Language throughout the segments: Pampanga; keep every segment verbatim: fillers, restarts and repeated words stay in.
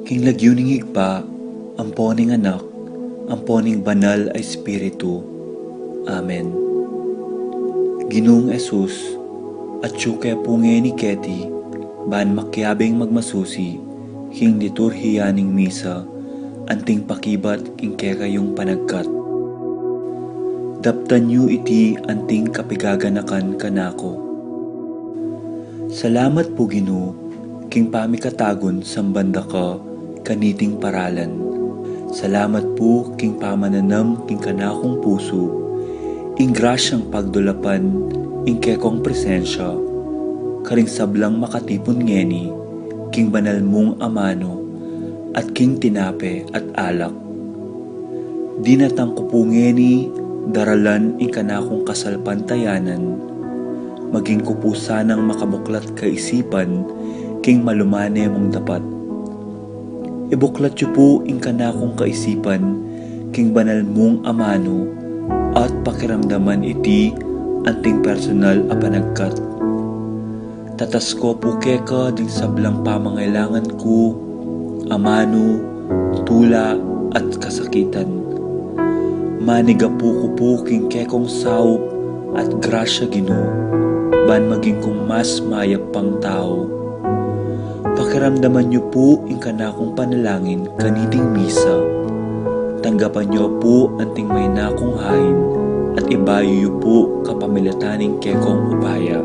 King lagyu ning Ibpa, ampo ning Anak, ampo ning Banal a Espiritu. Amen. Ginung Jesus, atyu ke pu ngeni keti, ban makiabing magmasusi king liturhiya ning misa, anting pakibat king kekayung panagkat. Daptan yu iti anting kapigaganakan kanaku. Salamat pu, Ginu, king pamikatagun samban da ka kaniting paralan. Salamat pu king pamananam king kanakung pusu ing grasyang pagdulapan ing kekong presensya karing sablang makatipun ngeni king banal mung amanu at king tinape at alak. Dinatang ku pu ngeni daralan ing kanakung kasalpantayanan, maging ku pu sanang makabuklat kaisipan king malumane mung dapat. Ibuklat yu pu ing kanakung kaisipan king banal mung amanu at pakiramdaman iti anting personal a panagkat. Tatas ko pu keka ding sablang pamangailangan ku, amanu, tula, at kasakitan. Manigapu ku pu king kekong saup at grasya, Ginu, ban maging kung mas mayap pang tau. Pakiramdaman yu pu ing kanakung panalangin kaniting misa. Tanggapan yu pu anting maina kung hain at ibayu yu pu kapamilatan ning kekong upaya.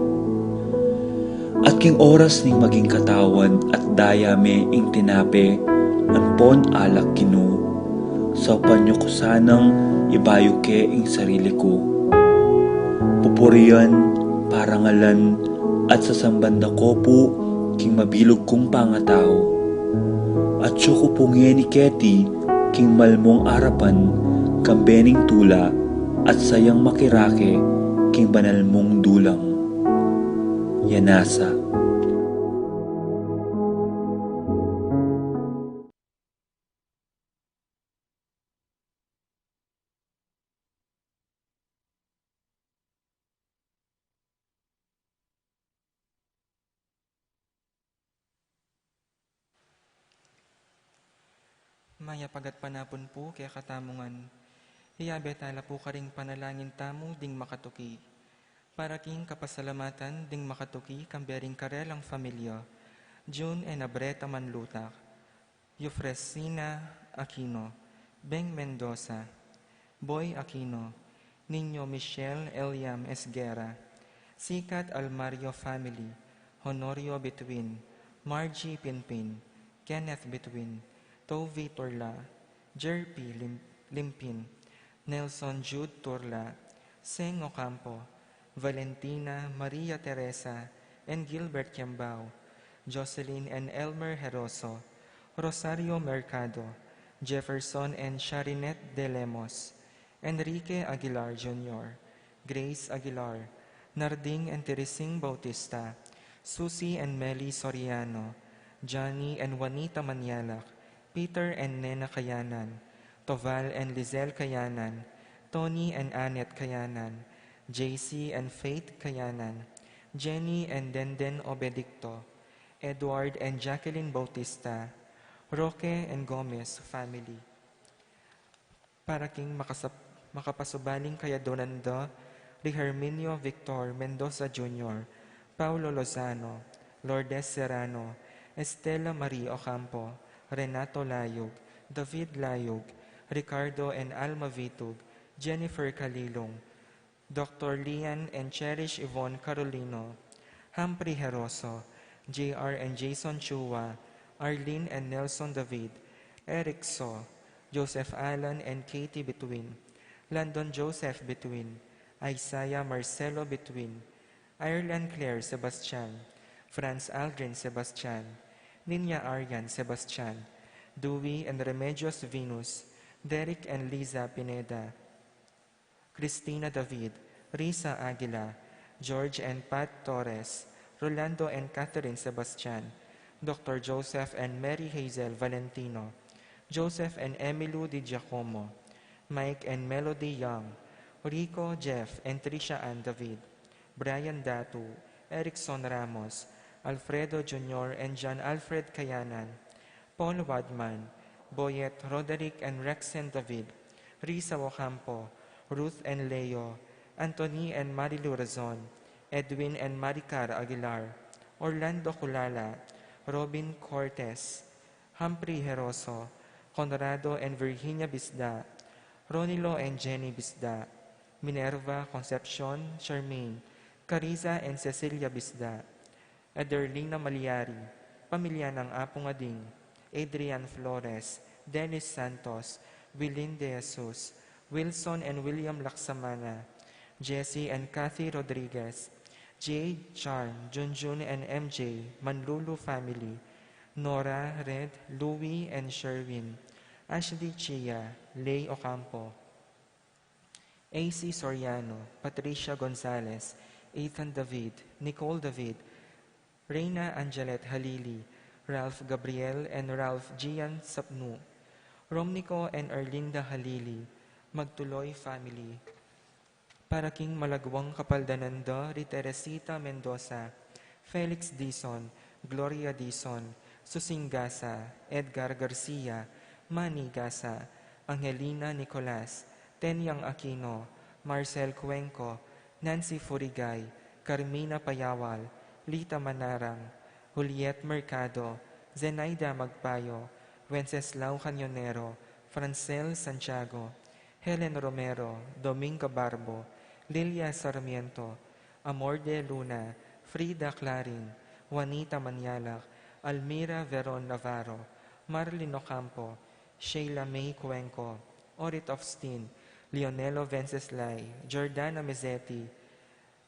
At king oras ning maging katawan at daya me ing tinape ampon alak, Ginu, saupan yu ku sanang ibayu ke ing sarili ku. Pupurian, parangalan, at sasamban da ko pu king mabilug kung pangatau. Atyu ku pu ngeni keti king malmung arapan, kambe ning tula, at sayang makirake king banal mung dulang. Yanasa. Mayap a gatpanapun pu kekatamu ngan. Iyabe tala pu karing panalangin tamu ding makatuki. Para king kapasalamatan ding makatuki kambe ring karelang familia, June and Abreta Manlutak, Eufresina Aquino, Beng Mendoza, Boy Aquino, Niño Michelle Eliam Esguerra, Sikat Almario family, Honorio Bituin, Margie Pinpin, Kenneth Bituin, Tovi Turla, Jerpy Lim-, Limpin, Nelson Jude Turla, Seng Ocampo, Valentina Maria Teresa and Gilbert Kiambao, Jocelyn and Elmer Heroso, Rosario Mercado, Jefferson and Sharinette De Lemos, Enrique Aguilar Junior, Grace Aguilar, Narding and Teresing Bautista, Susie and Melly Soriano, Johnny and Juanita Manialak, Peter and Nena Kayanan, Toval and Lizelle Kayanan, Tony and Annette Kayanan, J C and Faith Kayanan, Jenny and Denden Obedicto, Edward and Jacqueline Bautista, Roque and Gomez family. Para king makasap-, makapasubaling kayadunan da, ri Herminio Victor Mendoza Junior, Paulo Lozano, Lourdes Serrano, Estela Marie Ocampo, Renato Layug, David Layug, Ricardo and Alma Vitug, Jennifer Calilong, Doctor Lian and Cherish Yvonne Carolino, Humphrey Heroso, J R and Jason Chua, Arlene and Nelson David, Eric So, Joseph Alan and Katie Bituin, Landon Joseph Bituin, Isaiah Marcelo Bituin, Ireland Claire Sebastian, Franz Aldrin Sebastian, Ninya Arian Sebastian, Dewey and Remedios Venus, Derek and Liza Pineda, Cristina David, Risa Aguila, George and Pat Torres, Rolando and Catherine Sebastian, Doctor Joseph and Mary Hazel Valentino, Joseph and Emilu Di Giacomo, Mike and Melody Young, Rico, Jeff, and Trisha Ann David, Brian Datu, Erickson Ramos, Alfredo Junior and John Alfred Kayanan, Paul Wadman, Boyet Roderick and Rexen David, Risa Ocampo, Ruth and Leo, Anthony and Marilu Razon, Edwin and Maricar Aguilar, Orlando Culala, Robin Cortez, Humphrey Heroso, Conrado and Virginia Bisda, Ronilo and Jenny Bisda, Minerva Concepcion Charmaine, Carissa and Cecilia Bisda, Adelina Maliari, pamilya ng Apong Ading, Adrian Flores, Dennis Santos, Wilin De Jesus, Wilson and William Laksamana, Jesse and Kathy Rodriguez, Jade, Charm, Junjun and M J, Manlulu family, Nora, Red, Louie and Sherwin, Ashley Chia, Lay Ocampo, A C Soriano, Patricia Gonzalez, Ethan David, Nicole David, Reina Angelet Halili, Ralph Gabriel and Ralph Gian Sapnu, Romnico and Erlinda Halili, Magtuloy family. Para king malagwang kapaldanan da ri Teresita Mendoza, Felix Dizon, Gloria Dizon, Susing Gasa, Edgar Garcia, Manny Gasa, Angelina Nicolas, Tenyang Aquino, Marcel Cuenco, Nancy Furigay, Carmina Payawal, Lita Manarang, Juliet Mercado, Zenaida Magpayo, Wenceslao Cañonero, Francel Santiago, Helen Romero, Dominga Barbo, Lilia Sarmiento, Amor de Luna, Frida Clarin, Juanita Manialak, Almira Veron Navarro, Marlin Ocampo, Sheila May Cuenco, Orit Ofstin, Leonelo Venceslay, Jordana Mezeti,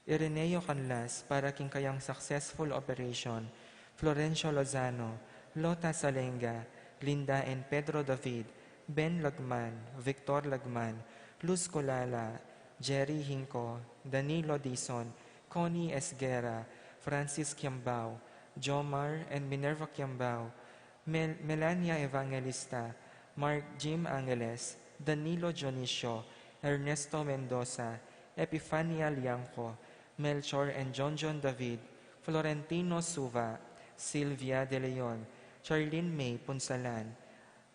Ireneo Canlas para king kayang successful operation, Florencio Lozano, Lota Salenga, Linda and Pedro David, Ben Lagman, Victor Lagman, Luz Colala, Jerry Hinco, Danilo Dizon, Connie Esguerra, Francis Kiambao, Jomar and Minerva Kiambao, Mel-, Melania Evangelista, Mark Jim Angeles, Danilo Dionisio, Ernesto Mendoza, Epifania Liangco, Melchor and John John David, Florentino Suva, Sylvia De Leon, Charlene May Punsalan,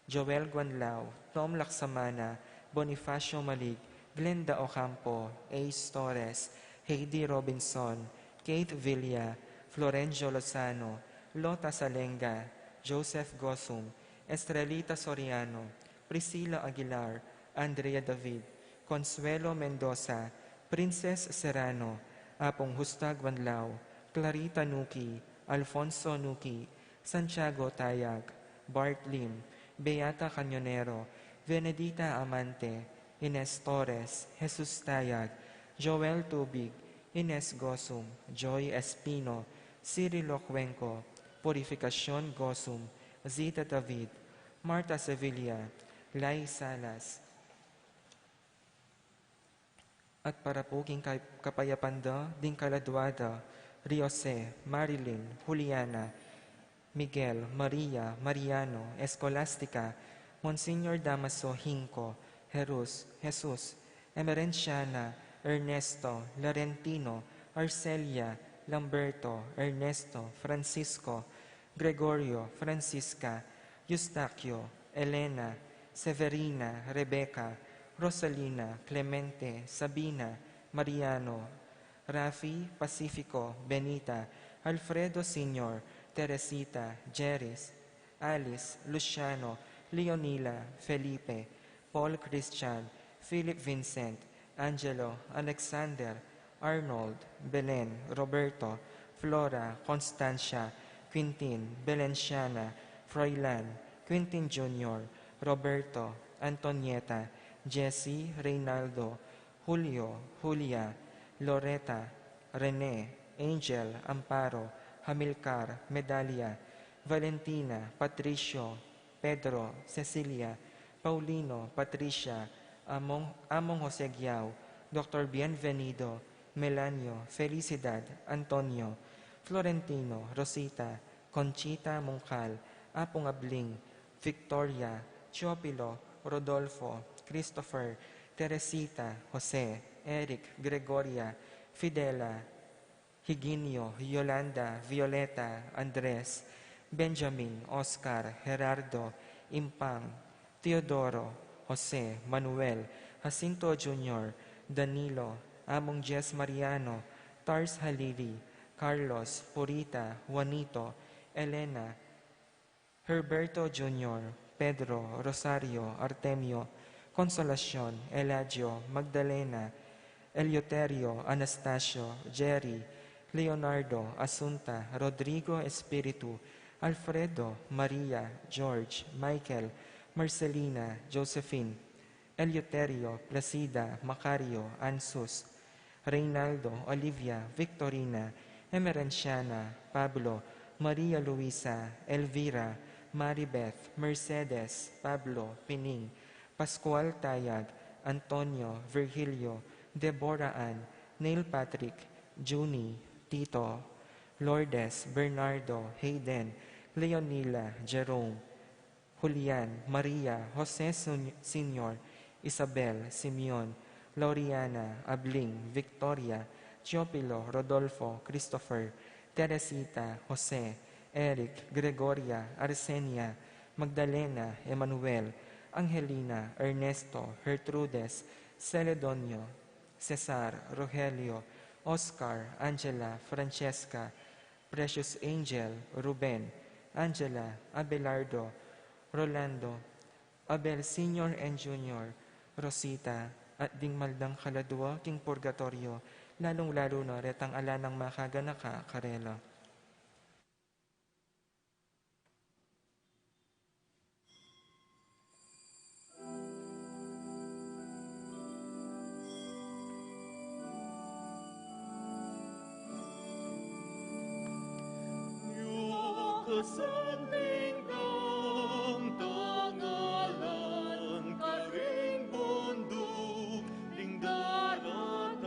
Joel Guanlao, Tom Laksamana, Bonifacio Malig, Glenda Ocampo, Ace Torres, Heidi Robinson, Kate Villa, Florencio Lozano, Lota Salenga, Joseph Gosum, Estrelita Soriano, Priscilla Aguilar, Andrea David, Consuelo Mendoza, Princess Serrano, Apong Justa Guanlao, Clarita Nuki, Alfonso Nuki, Santiago Tayag, Bart Lim, Beata Cañonero, Venedita Amante, Ines Torres, Jesus Tayag, Joel Tubig, Ines Gosum, Joy Espino, Cirilo Cuenco, Purificacion Gosum, Zita David, Marta Sevilla, Lai Salas, at para pu king kay-, kapayapan da ding kaladwa da, Riose, Marilyn, Juliana, Miguel, Maria, Mariano, Escolastica, Monsignor Damaso Hinco, Jerus, Jesus, Emerenciana, Ernesto, Laurentino, Arcelia, Lamberto, Ernesto, Francisco, Gregorio, Francisca, Eustaquio, Elena, Severina, Rebecca, Rosalina, Clemente, Sabina, Mariano, Rafi, Pacifico, Benita, Alfredo Senior, Teresita, Jeris, Alice, Luciano, Leonila, Felipe, Paul Christian, Philip Vincent, Angelo, Alexander, Arnold, Belen, Roberto, Flora, Constancia, Quintin, Belenciana, Froilan, Quintin Junior, Roberto, Antonieta, Jesse, Reynaldo, Julio, Julia, Loreta, Rene, Angel, Amparo, Hamilcar, Medalia, Valentina, Patricio, Pedro, Cecilia, Paulino, Patricia, Among, Among Jose Guiao, Doktor Bienvenido, Melanio, Felicidad, Antonio, Florentino, Rosita, Conchita, Mungkal, Apong Abling, Victoria, Teopilo, Rodolfo, Christopher, Teresita, Jose, Eric, Gregoria, Fidela, Higinio, Yolanda, Violeta, Andres, Benjamin, Oscar, Gerardo, Impang, Teodoro, Jose, Manuel, Jacinto Junior, Danilo, Among Jess Mariano, Tars Halili, Carlos, Purita, Juanito, Elena, Herberto Junior, Pedro, Rosario, Artemio, Consolacion, Eladio, Magdalena, Eleuterio, Anastasio, Jerry, Leonardo, Asunta, Rodrigo, Espiritu, Alfredo, Maria, George, Michael, Marcelina, Josephine, Eleuterio, Placida, Macario, Ansus, Reynaldo, Olivia, Victorina, Emerenciana, Pablo, Maria Luisa, Elvira, Maribeth, Mercedes, Pablo, Pining, Pascual, Tayag, Antonio, Virgilio, Deborah Ann, Neil Patrick, Junie, Tito, Lourdes, Bernardo, Hayden, Leonila, Jerome, Julian, Maria, Jose Sun-, Senior, Isabel, Simeon, Lauriana, Abling, Victoria, Teofilo, Rodolfo, Christopher, Teresita, Jose, Eric, Gregoria, Arsenia, Magdalena, Emmanuel, Angelina, Ernesto, Gertrudes, Celedonio, Cesar, Rogelio, Oscar, Angela, Francesca, Precious Angel, Ruben, Angela, Abelardo, Rolando, Abel Senior and Junior, Rosita, at ding maldang kaladua king purgatorio, lalung-lalu na retang ala nang makaganaka karela. Santing tang tangalan, karing bunduk ding daratang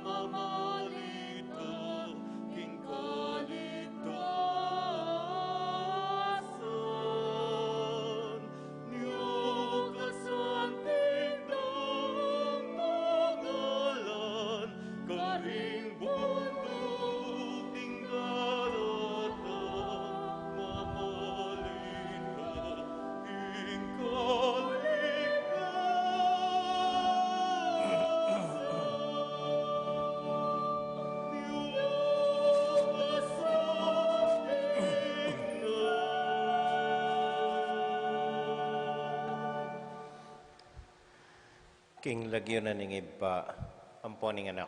mamalita king kaligtasan. King lagyu na ning Ibpa, ampo ning Anak,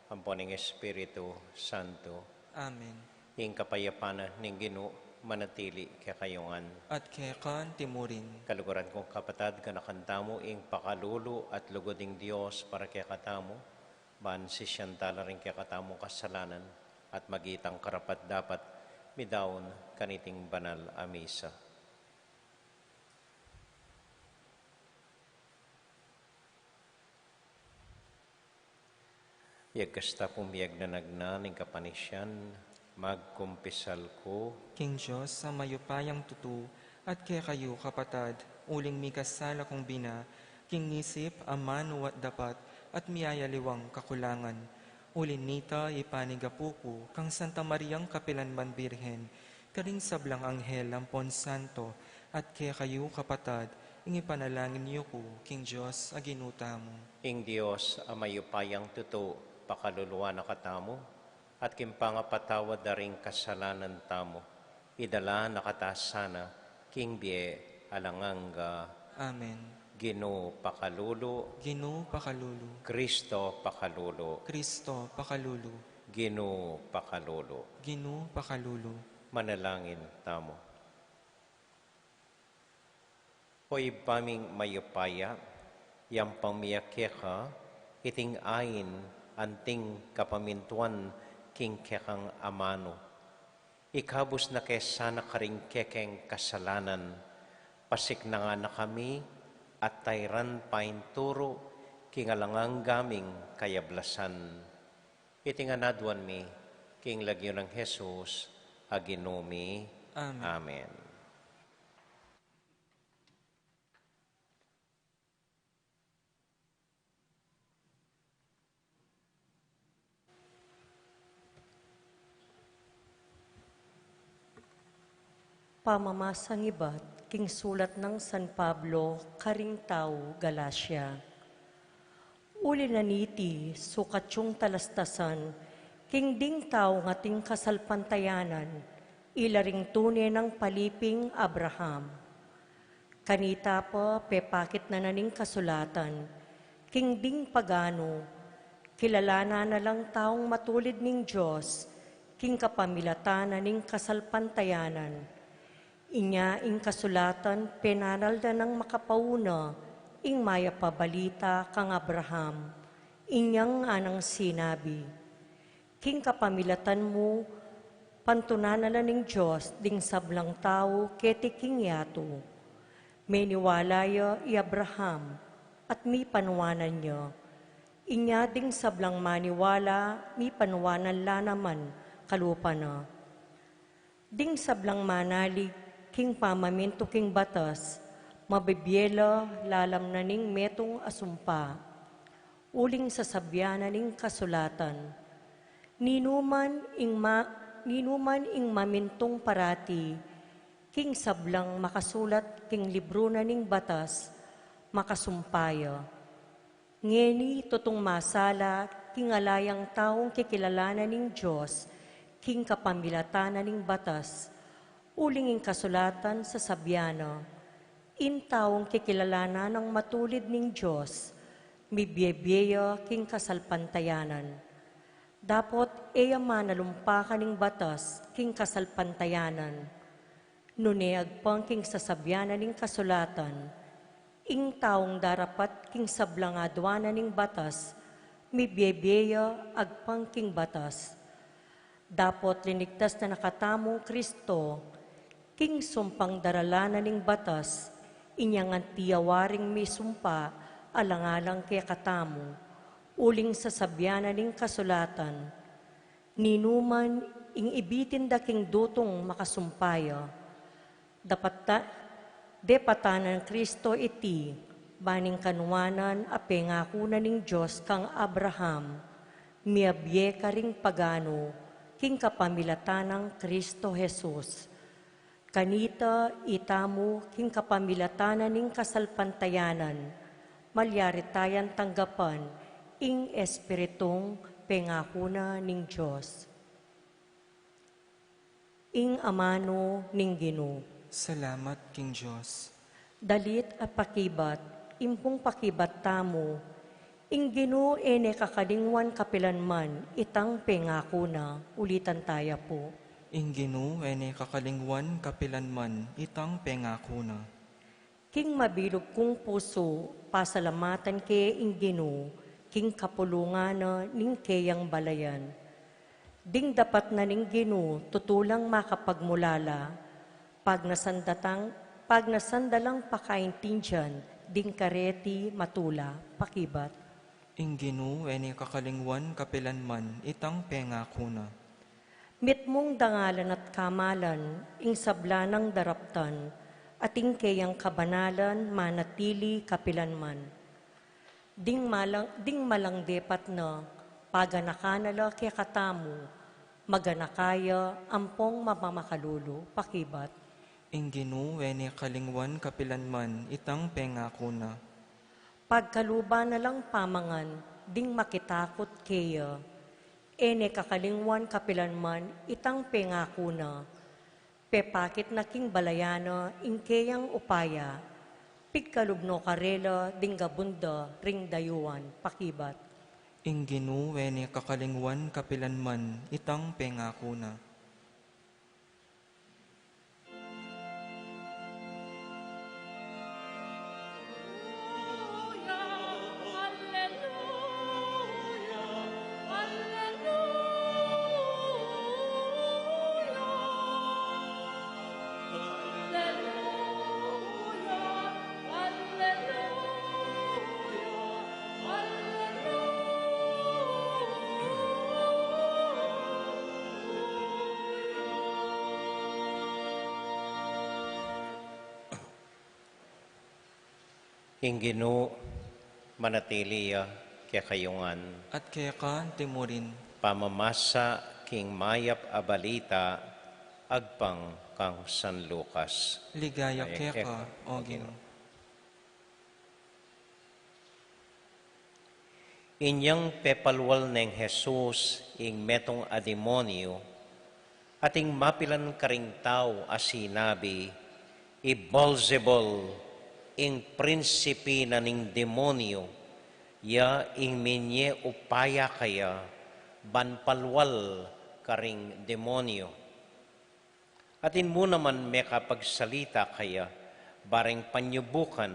ampo ning Espiritu Santo. Amen. Ing kapayapan na ning Ginu manatili kekayu ngan. At keka antimurin. Kaluguran kung kapatad, ganakan tamu ing pakalulu at lugud ning Dios para kekatamu, ban sisian tala ring kekatamung kasalanan at maging tang karapat-dapat midaun kaniting banal a misa. Yagkasta pung miyagnanagnan ning kapanisian, magkumpisal ku king Dios a mayupayang tutu, at kekayu, kapatad, uling mikasala kung bina, king isip, amanu at dapat, at miyayaliwang kakulangan. Uli nita, ipanigapu ku kang Santa Mariang kapilanman Birhen, karing sablang anghel ampon santo, at kekayu, kapatad, ing ipanalangin yu ku king Dios a Ginu tamu. Ing Dios a mayupayang tutu, pakaluluan na katamu, at king pangapatawad da ring kasalanan tamu, idala na kata sana king bie alang angga. Amen. Ginu, pakalulu. Ginu, pakalulu. Kristo, pakalulu. Kristo, pakalulu. Ginu, pakalulu. Ginu, pakalulu. Manalangin tamu. O Ibpa ming mayupaya, yang pamiakeka, iting ain anting kapamintuan king kekang amanu. Ikabus na ke sana karing kekeng kasalanan, pasiknangan na kami, at tairan painturu king alang angga ming kayablasan. Iti ngan aduan mi, king lagyu nang Jesus a Ginu mi. Amen. Amen. Pamamasang ibat king sulat nang San Pablo karing tau Galacia. Uli na niti, sukat yung talastasan king ding tau ngan ating kasalpantayanan, ila ring tune nang paliping Abraham. Kanita pa, pepakit na na ning kasulatan king ding pagano kilalanan na lang taung matulid ning Dios king kapamilatan na ning kasalpantayanan. Inya ing kasulatan penanal da nang makapauna ing mayap a balita kang Abraham. Inyang anang sinabi, "King kapamilatan mu, pantunan na la ning Dios ding sablang tau keti king yatu." Meniwala ya i Abraham at mipanuanan ya. Inya ding sablang maniwala, mipanuanan la naman kalupa na. Ding sablang manalig king pamamintu king batas, mabibie la lalam na ning metung a sumpa. Uling sasabian na ning kasulatan, "Ninuman ing ma-, ninuman ing mamintung parati king sablang makasulat king libru na ning batas, makasumpa ya." Ngeni tutung masala king ala yang taung kikilalanan ning Dios king kapamilatan na ning batas. Uling ing kasulatan sasabian na, ing taung kikilalanan nang matulid ning Dios, mibie-bie ya king kasalpantayanan. Dapot e ya manalumpa kaning batas king kasalpantayanan. Nune agpang king sasabian na ning kasulatan, ing taung darapat king sablang aduan na ning batas, mibie-bie ya agpang king batas. Dapot linigtas na na katamung Kristo king sumpang daralan na ning batas, inya ngan tiyawaring misumpa alang-alang kekatamu, uling sasabian na ning kasulatan, "Ninuman ing ibitin da king dutung makasumpa ya." Dapat ta-, depatan nang Kristo iti, ban ing kanuanan a pengaku na ning Dios kang Abraham, miabie karing paganu king kapamilatan nang Kristo Jesus. Kanita itamu king kapamilatan na ning kasalpantayanan, malyari tayang tanggapan ing Espiritung pengaku na ning Dios. Ing amanu ning Ginu. Salamat king Dios. Dalit a pakibat, ing pung pakibat tamu, ing Ginu e ne kakalingwan kapilanman itang pengaku na. Ulitan taya pu. Ing Ginu e ne kakalingwan kapilanman itang pengaku na. King mabilug kung pusu, pasalamatan ke ing Ginu, king kapulungan na ning keyang balayan. Ding dapat na ning Ginu, tutu lang makapagmulala, pagnasan da lang, pagnasan da lang pakaintindian, ding kareti matula, pakibat. Ing Ginu e ne kakalingwan kapilanman itang pengaku na. Mitmung dangalan at kamalan, ing sabla nang daraptan, at ing keyang kabanalan manatili kapilanman. Ding malang, ding malang depat na, paganakan na la kekatamu, maganaka ya ampong mamamakalulu, pakibat. Ing Ginu e ne kalingwan kapilanman itang pengaku na. Pagkaluban na lang pamangan, ding makitakut keya. E ne kakalingwan kapilanman itang pengaku na. Pepakit na king balayan na ing keyang upaya. Pigkalub no karela ding gabun da ring dayuan, pakibat. Ing Ginu e ne kakalingwan kapilanman itang pengaku na. Ing Ginu manatili ya kekayu ngan. At keka antimurin. Pamamasa king mayap a balita agpang Kang San Lucas. Ligaya keka, O Ginu. Inyang pepalwal neng Jesus ing metung a demonyu, ating mapilan karing tau a sinabi, "I Beelzebul, ing prinsipi na ning demonyu, ya ing minye upaya kaya ban palwal karing demonyu." Atin mu naman mekapagsalita kaya, bareng panyubukan,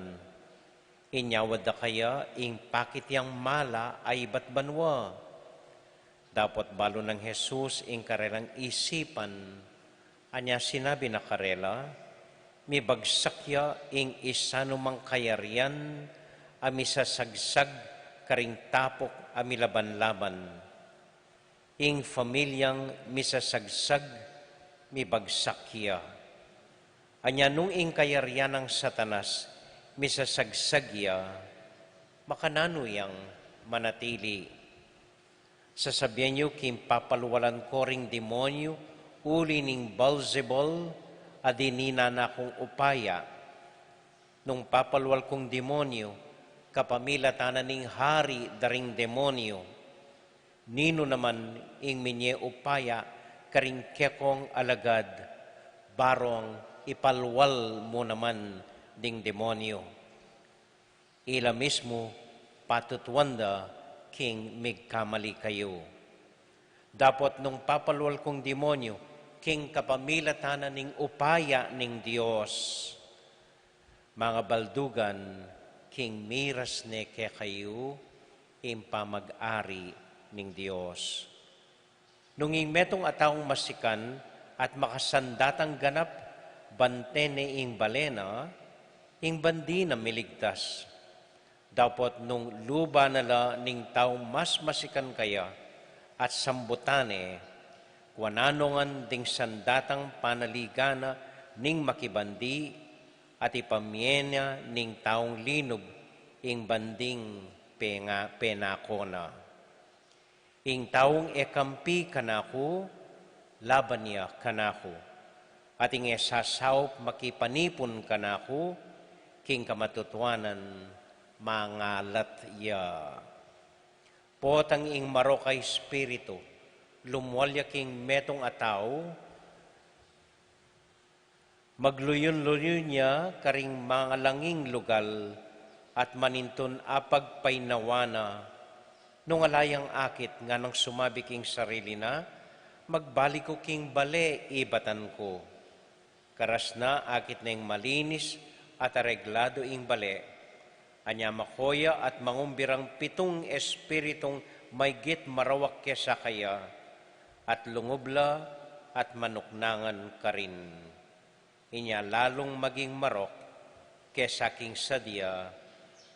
inyawad da kaya ing pakit yang mala a ibat banua. Dapot balu nang Jesus ing karelang isipan, anya sinabi na karela, "Mibagsak ya ing isanumang kayarian a misasagsag karing tapuk a milaban-laban. Ing familiang misasagsag, mibagsak ya. Anya nung ing kayarian nang Satanas misasagsag ya, makananu yang manatili? Sasabian yu king papalwalan ko ring demonyu uli ning Beelzebul a dininan na kung upaya. Nung papalwal kung demonyu kapamilatan na ning hari da ring demonyu, ninu naman ing minye upaya karing kekong alagad, barong ipalwal mu naman ding demonyu? Ila mismu patutuan da king migkamali kayu." Dapot nung papalwal kung demonyu king kapamilatan na ning upaya ning Dios, mangabaldugan, king miras ne kekayu ing pamag-ari ning Dios. Nung ing metung a taung masikan at makasandatang ganap bante ne ing bale na, ing bandi na miligtas. Dapot nung luba na la ning taung mas masikan kaya at sambutan ne, kuanan no ngan ding sandatang panaligan na ning makibandi, at ipamie na ning taung linub ing banding penga-, penako na. Ing taung e kampi kanaku, laban ya kanaku. At ing e sasaup makipanipun kanaku, king kamatutuanan mangalat ya. Potang ing marok a espiritu lumwal ya king metung a tau, magluyun-luyun ya karing mangalanging lugal at manintun apagpainawa na. Nung ala yang akit, nganang sumabi king sarili na, "Magbalik ku king bale, ibatan ku." Karas na akit neng malinis at aregladu ing bale. Anya mako ya at mangumbirang pitung espiritung maygit marawak kesa kaya, at lungub la at manuknangan karin. Inya lalung maging marok kesa king sadya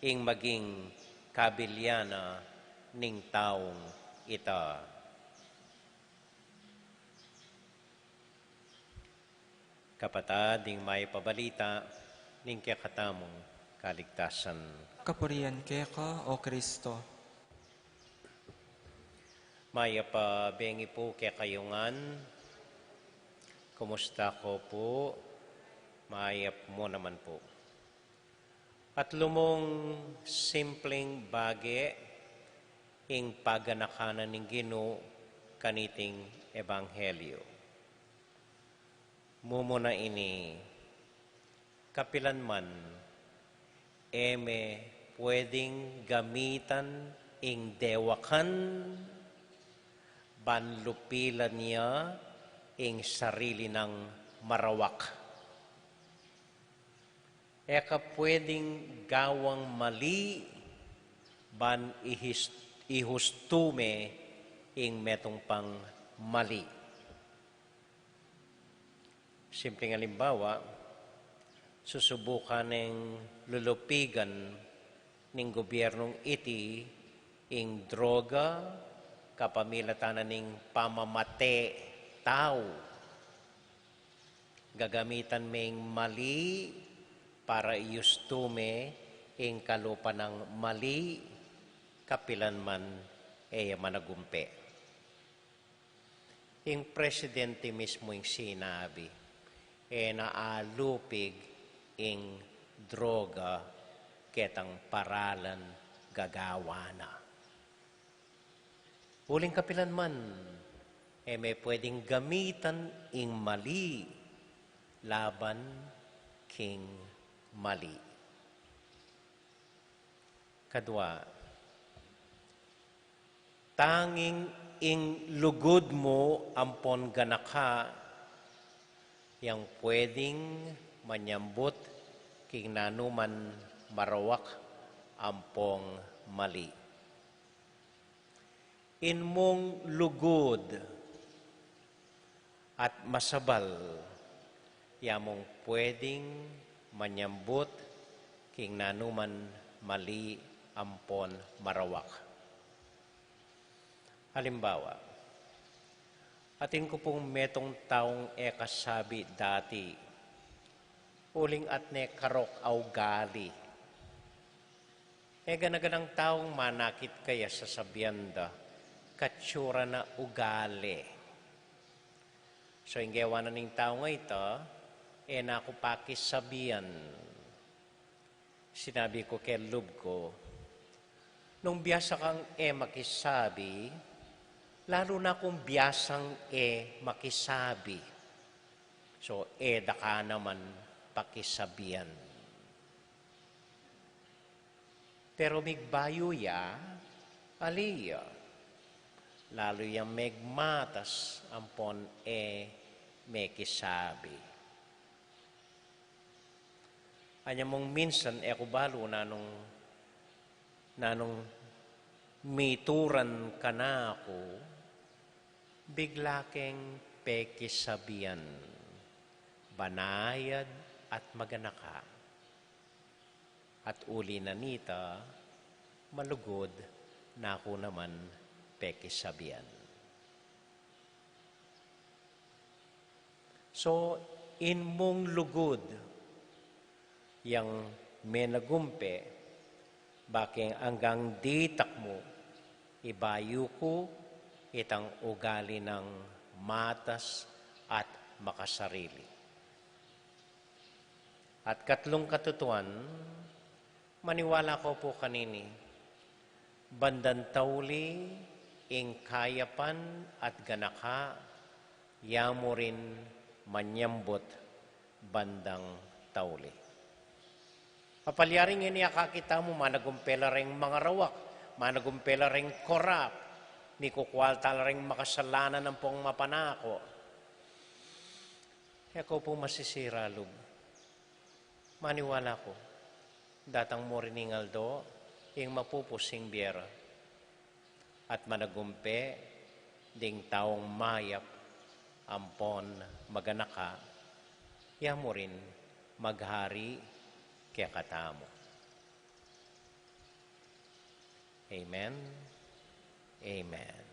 ing maging kabilian na ning taung ita. Kapatad, ing mayap a balita ning kekatamung kaligtasan. Kapurian keka, O Kristo. Mayap a bengi pu kekayu ngan. Kumusta ko pu? Mayap mu naman pu. At lumung simpleng bage ing paganakan na ning Ginu kaniting ebanghelyo. Mumuna ini, kapilan man, e me pwedeng gamitan ing dewakan ban lupilan ya ing sarili nang marawak. E ka pwedeng gawang mali ban ihis-, ihustu me ing metung pang mali. Simpleng alimbawa, susubukan neng lulupigan ning gobyernung iti ing droga kapamilatan na ning pamamate tau. Gagamitan me ing mali para iustu me ing kalupa nang mali, kapilan man e ya managumpe. Ing presidente mismu ing sinabi, E na alupig ing droga ketang paralan gagawa na. Uling kapilan man, e me pwedeng gamitan ing mali laban king mali. Kadua, tanging ing lugud mu ampon ganaka yang pwedeng manyambut king nanuman marawak ampong mali. In mung lugud at masabal, ya mung pwedeng manyambut king nanuman mali ampon marawak. Alimbawa, atin ku pung metung taung e kasabi dati, uling at ne karok a ugali. E gana-ganang taung manakit kaya sasabian da, katsura na ugali. So, ing gewa na ning taung a ita, e na ku pakisabian. Sinabi ku king lub ku, nung biasa kang e makisabi, lalu na kung biasang e makisabi. So, e da ka naman pakisabian. Pero migbayu ya, ali ya. Lalu yang megmatas ampon e mekisabi. Anya mung minsan e ku balu nanung, nanung mituran kanaku, bigla keng pekisabian, banayad at maganaka. At uli na nita, malugud na ku naman pekisabian. So, in mung lugud yang menagumpe, bakeng anggang ditak mu, ibayu ku itang ugali nang matas at makasarili. At katlung katutuan, maniwala ko pu kanini, bandang tauli ing kayapan at ganaka, ya mu rin manyambut bandang tauli. Papalyari ngeni akakit tamu, managumpe la reng mangarawak, managumpe la reng korap, mikukualta la reng makasalanan ampong mapanako. E ko pu masisira lub. Maniwala ku, datang mu rin ing aldo, ing mapupus ing bie ra. At managumpe ding taung mayap ampon maganaka, ya mu rin maghari kekatamu. Amen. Amen.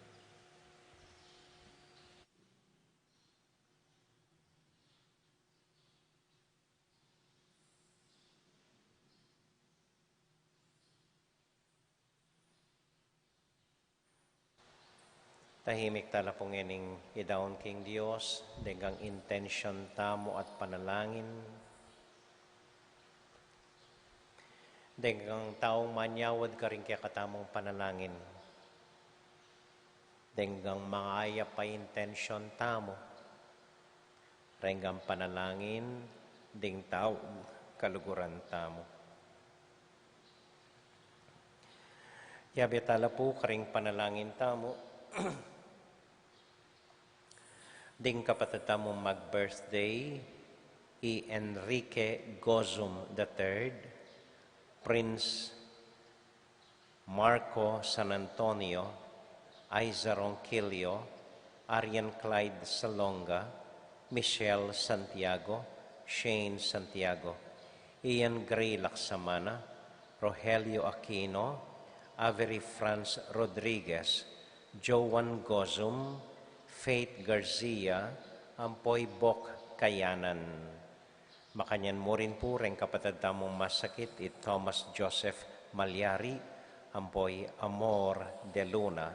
Tahimik tala pu ngening idaun king Dios deng intention tamu at panalangin. Deng taung manyawad karing kekatamung panalangin. Deng mangayap a intention tamu. Reng panalangin ding taung kaluguran tamu. Yabe tala pu karing panalangin tamu. Ding kapatad tamu mag-birthday, i Enrique Gozum the third, Prince Marco San Antonio, Aiza Ronquillo, Arian Clyde Salonga, Michelle Santiago, Shane Santiago, Ian Gray Laksamana, Rogelio Aquino, Avery Franz Rodriguez, Joan Gozum, Faith Garcia, ampo i Bok Kayanan. Makanyan mu rin pu reng kapatad tamung masakit, i Thomas Joseph Malyari, ampo i Amor de Luna,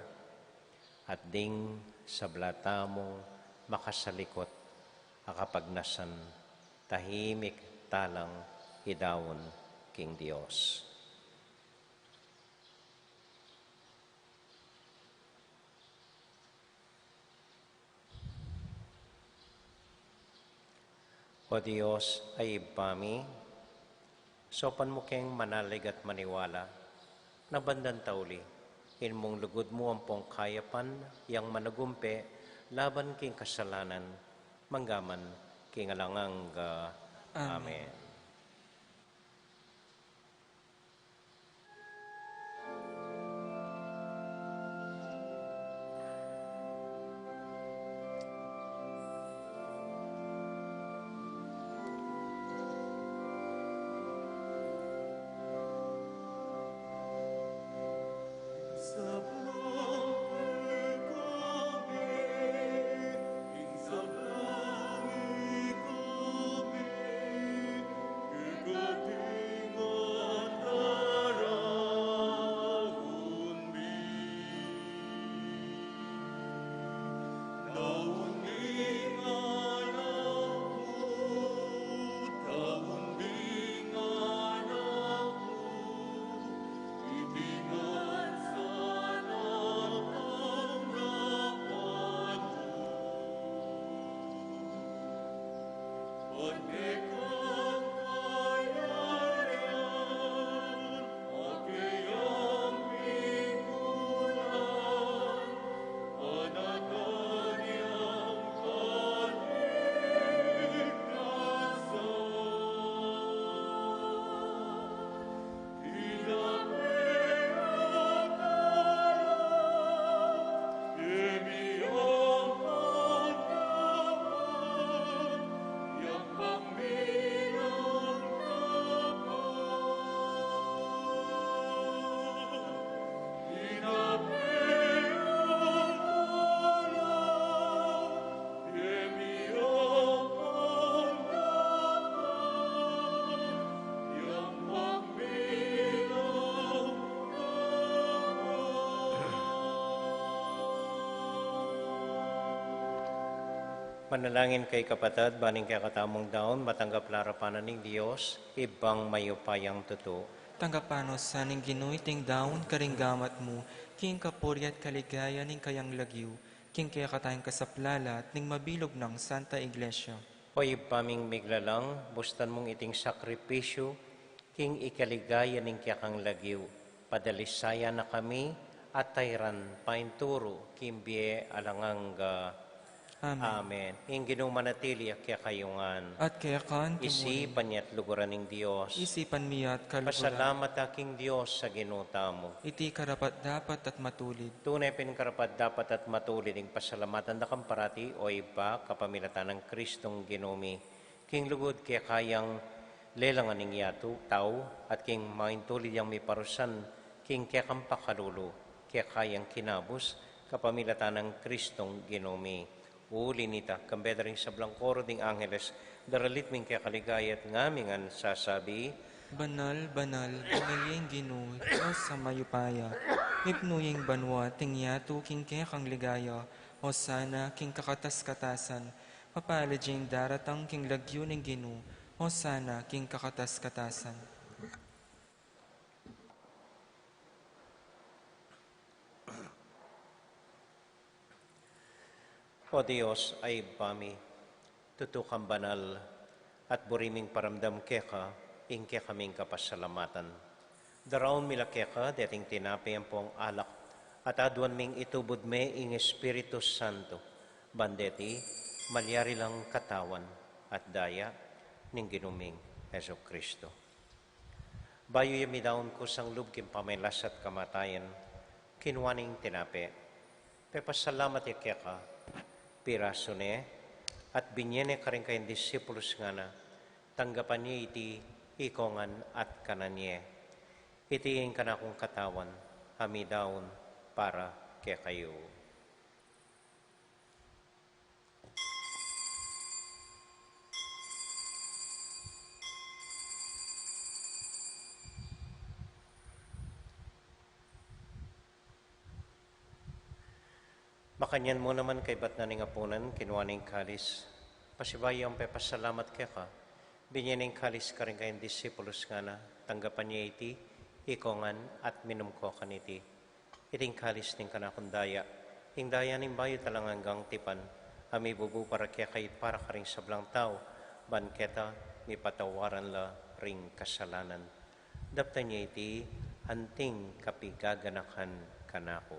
at ding sabla tamung makasalikut a kapagnasan Tahimik talang idaun king Dios. O Dios a Ibpa mi, saupan mu keng manalig at maniwala na bandang tauli, ing mung lugud mu ampong kayapan yang managumpe laban king kasalanan, manggaman king alang angga. Amen. Amen. Manalangin kayu kapatad, ban ing kekatamung daun matanggap la arapan na ning Dios, Ibpang mayupayang tutu. Tanggapan na sa ning Ginu iting daun karing gamat mu, king kapurian at kaligayan ning kayang lagyu, king kekatang kasaplalan at ning mabilug nang Santa Iglesia. O Ibpa ming miglalang, bustan mung iting sakripisyu king ikaligaya ning kekang lagyu, padalisayan na kami at tairan painturu king bie alang angga. Amen. Amen. Ing Ginu manatili ya kekayu ngan. At keka mu rin. Isipan ya at luguran ning Dios. Isipan mi ya at kaluguran. Pasalamat ta king Dios a Ginu tamu. Iti karapat-dapat at matulid. Tune pin karapat-dapat at matulid ing pasalamatan da kang parati, o Ibpa, kapamilatan nang Kristong Ginu mi. King lugud keka yang lelangan ing yatu, tau, at king maintulid yang miparusan king kekang pakalulu, keka yang kinabus, kapamilatan nang Kristong Ginu mi. Uli nita, kambe da ring sablang koro ding angeles, daralit mi ing kekaligaya at ngami ngan sasabi: Banal, banal, banal ya ing Ginu, Dios a mayupaya. Mipnu ya ing banua at ing yatu king kekang ligaya. Hosana king kakatas-katasan. Mapalad ya ing daratang king lagyu ning Ginu. Hosana king kakatas-katasan. O Dios a Ibpa mi, tutu kang banal, at buri ming paramdam keka ing kekaming kapasalamatan. Daraun mi la keka deting tinape ampong alak, at aduan ming itubud me ing Espiritu Santo, ban deti malyari lang katawan at daya ning Ginu ming Jesucristo. Bayu ya midaun kusang lub king pamagkasakit at kamatayan, kinua ne ing tinape, pepasalamat ya keka, pirasu ne, at binye ne karing kayang disipulus, ngana: Tanggapan ye iti ikongan at kanan ye. Iti ing kanakung katawan a midaun para kekayu. Makanyan mu naman kaybat na ning apunan, kinua ne ing kalis, pasibayu yang pepasalamat keka, Binye ne ing kalis karing kayang disipulus, ngana, tanggapan ye iti, ikayu ngan, at minum kayu kaniti. Iti ing kalis ning kanakung daya, ing daya ning bayu at alang anggang tipan, a mibubu para kekayu at para karing sablang tau, ban keta mipatawaran la ring kasalanan. Daptan ye iti anting kapigaganakan kanaku.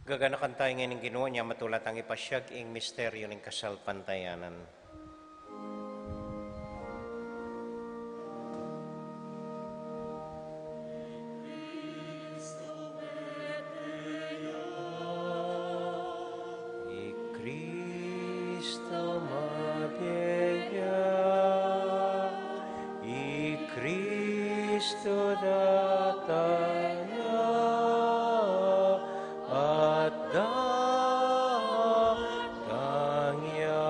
Gaganakan tayu ngeni ning Ginu, inya matula tang ipasiag ing misteryu ning kasalpantayanan. I Kristu mabie ya, i Kristu datang ya, at datang ya.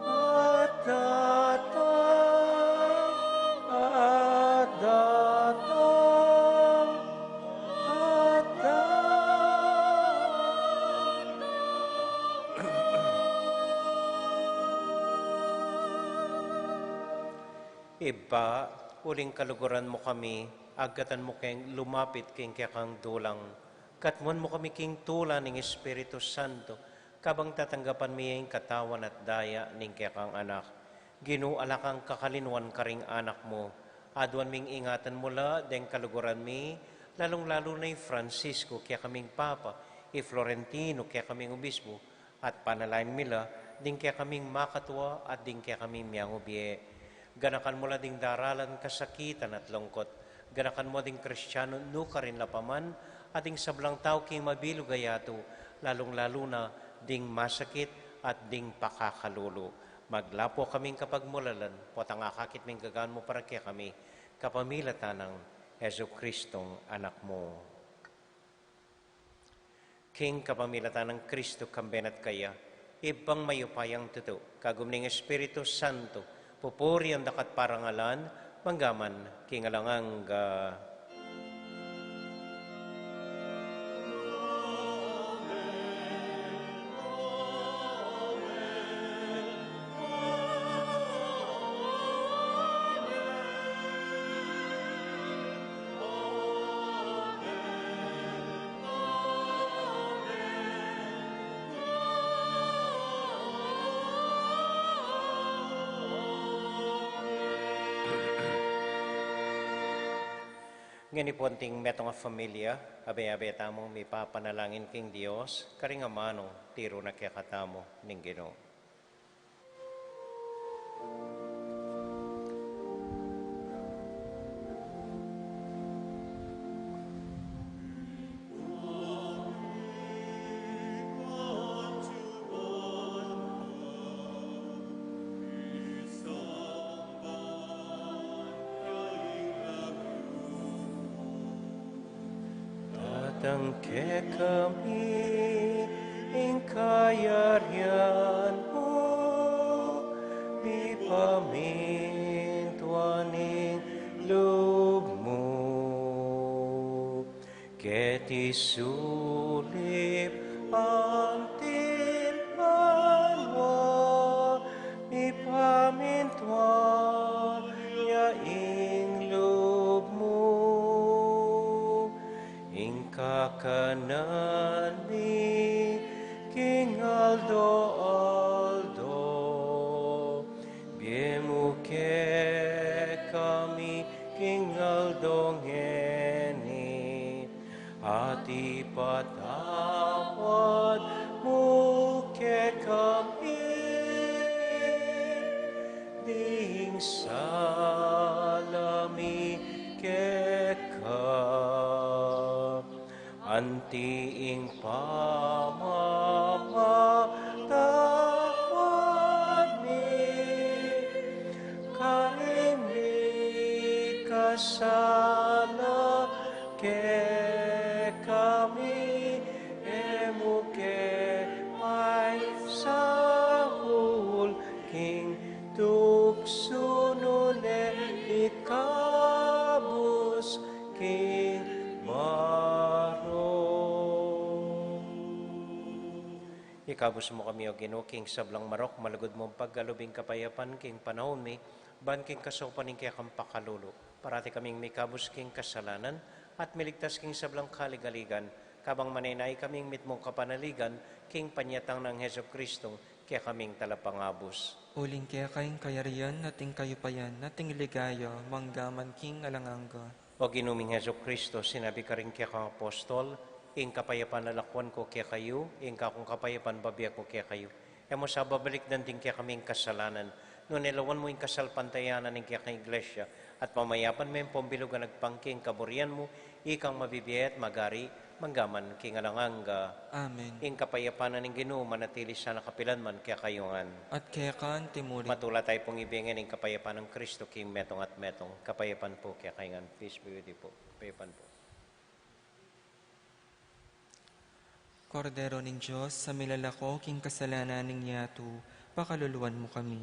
At datang, at datang, at datang. Ibpa, uling kaluguran mu kami, agkatan mu keng lumapit king kekang dulang. Katmuan mu kami king tula ning Espiritu Santo, kabang tatanggapan mi ing katawan at daya ning kekang Anak. Ginu, ala kang kakalinuan karing anak mu. Aduan ming ingatan mu la deng kaluguran mi, lalung-lalu na i Francisco, kekaming Papa, i Florentino, kekaming Obispo, at panalangin mi la ding kekaming makatua at ding kekaming miyangubie. Ganakan mu la ding daralan kasakitan at lungkut. Ganakan mu ding Kristiano nukarin la pa man, at ding sablang tau king mabilug a yatu, lalung-lalu na ding masakit at ding pakakalulu. Maglapu kaming kapagmulalan, potang akakit ming gagan mu para kekami, kapamilatan nang Jesucristong Anak mu. King kapamilatan nang Kristu, kambe na at kaya, Ibpang mayupayang tutu, kagum ning Espiritu Santo, pupurian da ka at parangalan, mangga man king alang angga. Ngeni pu anting metung a familia, abe-abe tamung mipapanalangin king Dios, karing amanu tiru na kekatamu ning Ginu. Datang kekami ing kayarian mu, mipamintuan ing lub mu. Keti sulip anti banua, mipamintuan ya ing lub mu. Ing kakanan mi king aldo-aldo, ibie mu kekami king aldo ngeni, at ipatawad mu kekami ding sala mi keka, anti ing pamamatawad mi karing mikasala kekami, e mu ke paisaul king tuksu, nune Ikabus mu kami, O Ginu, king sablang marok, malugud mung pagkalub ing kapayapan king panaun mi, ban king kasaupan ning kekang pakalulu, parati kaming mikabus king kasalanan, at miligtas king sablang kaligaligan, kabang manenaya kaming mitmung kapanaligan, king panyatang nang Jesucristo, kekaming talapangabus. Uling keka ing kayarian, at ing kayupayan, at ing ligaya, mangga man king alang angga. O Ginu ming Jesucristo, sinabi karing kekang apostol, ing kapayapan lalakwan ku kekayu, ing kakung kapayapan bibie ku kekayu. E mu sa babalikdan ding kekaming kasalanan, nune lawan mu ing kasalpantayanan ning kekang Iglesia, at pamayapan me ing pumbilug a agpang king kaburian mu, ikang mabibie at magari, mangga man king alang angga. Amen. Ing kapayapan ning Ginu manatili sana kapilan man kekayu ngan. At keka antimurin. Matula tayu pung ibie ngan ing kapayapan nang Kristo king metung at metung. Kapayapan pu kekayu ngan. Peace be with you po. Kapayapan pu. Kordero ning Dios, a milalako king kasalanan ning yatu, pakaluluan mu kami.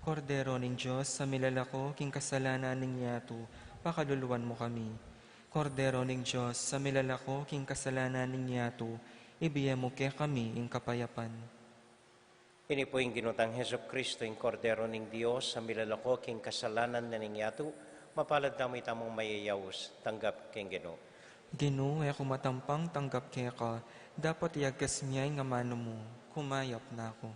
Kordero ning Dios, a milalako king kasalanan ning yatu, pakaluluan mu kami. Kordero ning Dios, a milalako king kasalanan ning yatu, ibie mu kekami ing kapayapan. Ini pu ing Ginu tang Jesucristo, ing Kordero ning Dios, a milalako king kasalanan na ning yatu, mapalad tamu itamung mayayaus, tanggap king Ginu. Ginu, e ku matampang tanggap keka, dapot iyagkas mu ya ing amanu mu, kumayap na ku.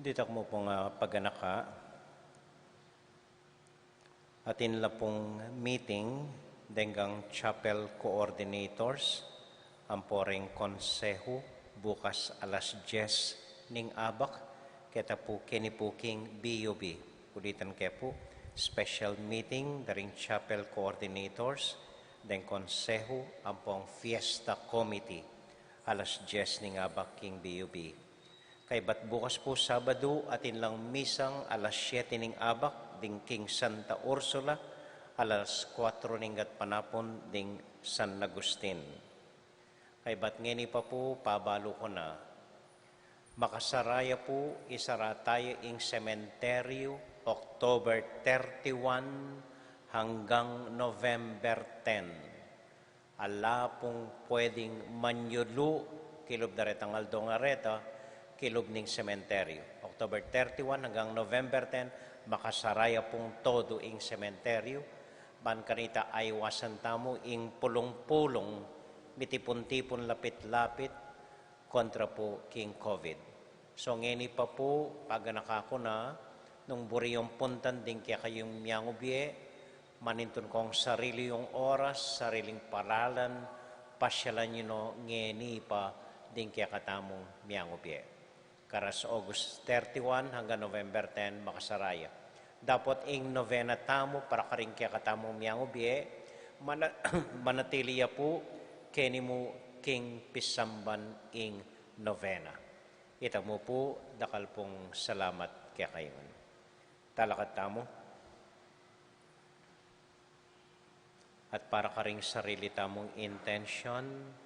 Ditak mu pung, ah, paganaka, atin la pung meeting deng chapel coordinators ampo reng konsehu bukas alas dies ning abak, keta pu keni pu king B U B. Ulitan ke pu, special meeting da ring chapel coordinators deng konsehu ampong fiesta committee alas dies ning abak king B U B. Kaybat bukas pu Sabadu, atin lang misang alas siete ning abak ding king Santa Ursula, alas kuatro ning gatpanapun ding San Agustin. Kaybat ngeni pa pu, pabalu ku na, makasara ya pu, isara tayu ing sementeryu October thirty-one hanggang November ten. Ala pung pwedeng manyulu kilub da retang aldo ngan reta kilub ning sementeryu. October thirty-one hanggang November ten, makasara ya pung todo ing sementeryu. Ban kanita aiwasan tamu ing pulung-pulung, mitipun-tipun lapit-lapit, kontra pu king COVID. So ngeni pa pu, paganaka ku na, nung buri yung puntan ding kekayung miangubie, manintun kong sarili yung oras, sariling paralan, pasyalan yu no ngeni pa ding kekatamung miangubie. Karas August thirty-one hanggang November ten, makasara ya. Dapot ing novena tamu para karing kekatamung miangubie, mana-, manatili ya pu keni mu king pisamban ing novena. Ita mu pu, dakal pung salamat kekayu ngan. Talakad tamu. At para karing sarili tamung intensyon,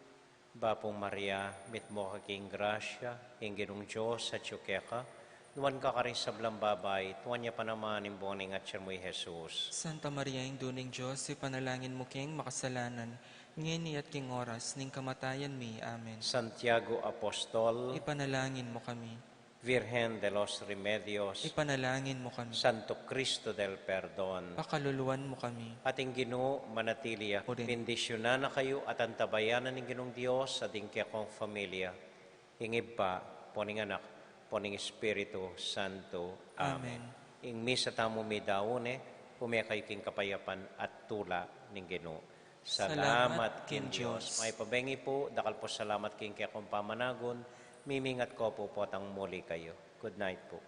Bapu Maria, mitmu ka king grasya, ing Ginung Dios atyu keka, nuan ka karing sablang babai, nuan ya pa naman ing bunga ning atyan mu, i Jesus. Santa Maria, Indu ning Dios, ipanalangin mu keng makasalanan, ngeni at king oras ning kamatayan mi. Amen. Santiago Apostol, ipanalangin mu kami. Virgen de los Remedios, ipanalangin mu kami. Santo Cristo del Perdon, pakaluluan mu kami. Ating Ginu manatili ya. Uli. Bendisyunan na kayu at antabayanan ning Ginung Dios, ading kekong familia, ing Ibpa, ampo ning Anak, ampo ning Espiritu Santo. Amen. Amen. Ing misa tamu midaun ne, ume kayu king kapayapan at tula ning Ginu. Salamat king Dios. Mayap a bengi pu, dakal pu salamat king kekong pamanagun, mimingat ko pu potang muli kayu. Good night pu.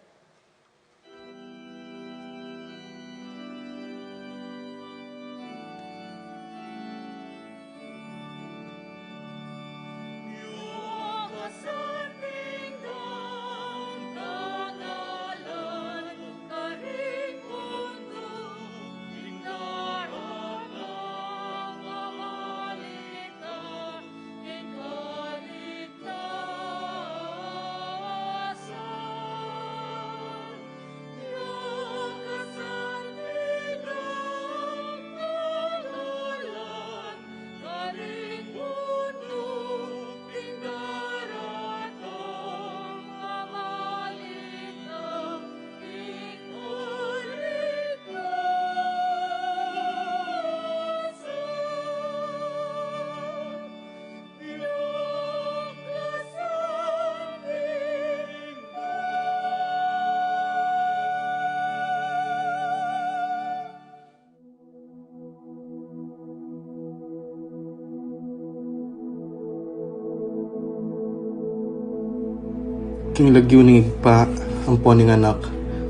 King lagyu ning Ibpa, ampo ning Anak,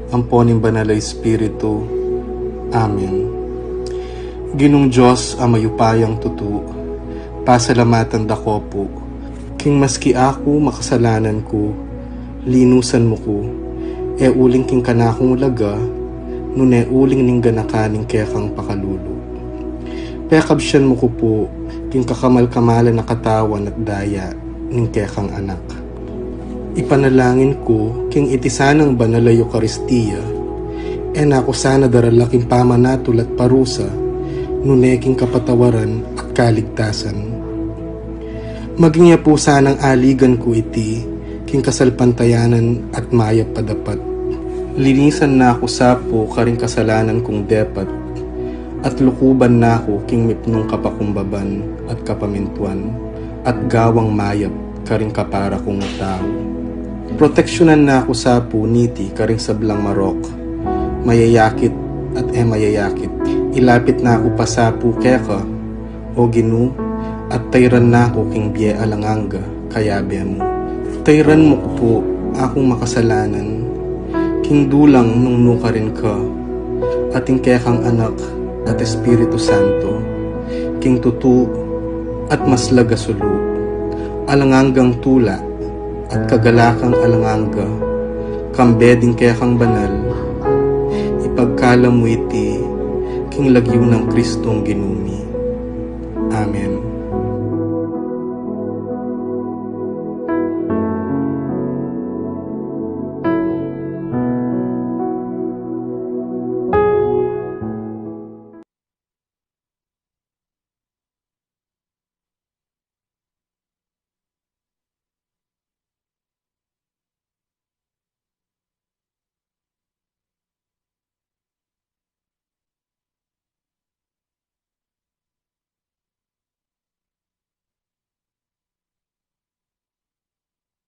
ampo ning Banal a Espiritu. Amen. Ginung Dios a mayupayang tutu, pasalamatan da ko pu, king maski aku makasalanan ku, linusan mu ku, e uling king kanakung laga, nune uling ning ganakan ning kekang pakalulu. Pekabsian mu ku pu, king kakamal-kamalan a katawan at daya ning kekang Anak. Ipanalangin ku, king iti sanang banal a Eukaristia, e na ku sana darala king pamanatul at parusa, nune king kapatawaran at kaligtasan. Maging ya pu sanang aligan ku iti, king kasalpantayanan at mayap a dapat. Linisan na ku sa pu karing kasalanan kung depat, at lukuban na ku king mipnung kapakumbaban at kapamintuan. at gawang mayap karing kapara kung tau. Proteksyunan na ku sa pu niti karing sablang marok, mayayakit at e mayayakit. Ilapit na ku pa sa pu keka, O Ginu, at tayran na ku king bie alang angga, kayabe mu. Tayran mu ku pu akung makasalanan, king dulang nung nukarin ka, at ing kekang Anak at Espiritu Santo, king tutu at maslag a sulu, alang anggang tula at kagalakang alang angga, kambe ding kekang banal, ipagkalub mu iti king lagyu nang Kristong Ginu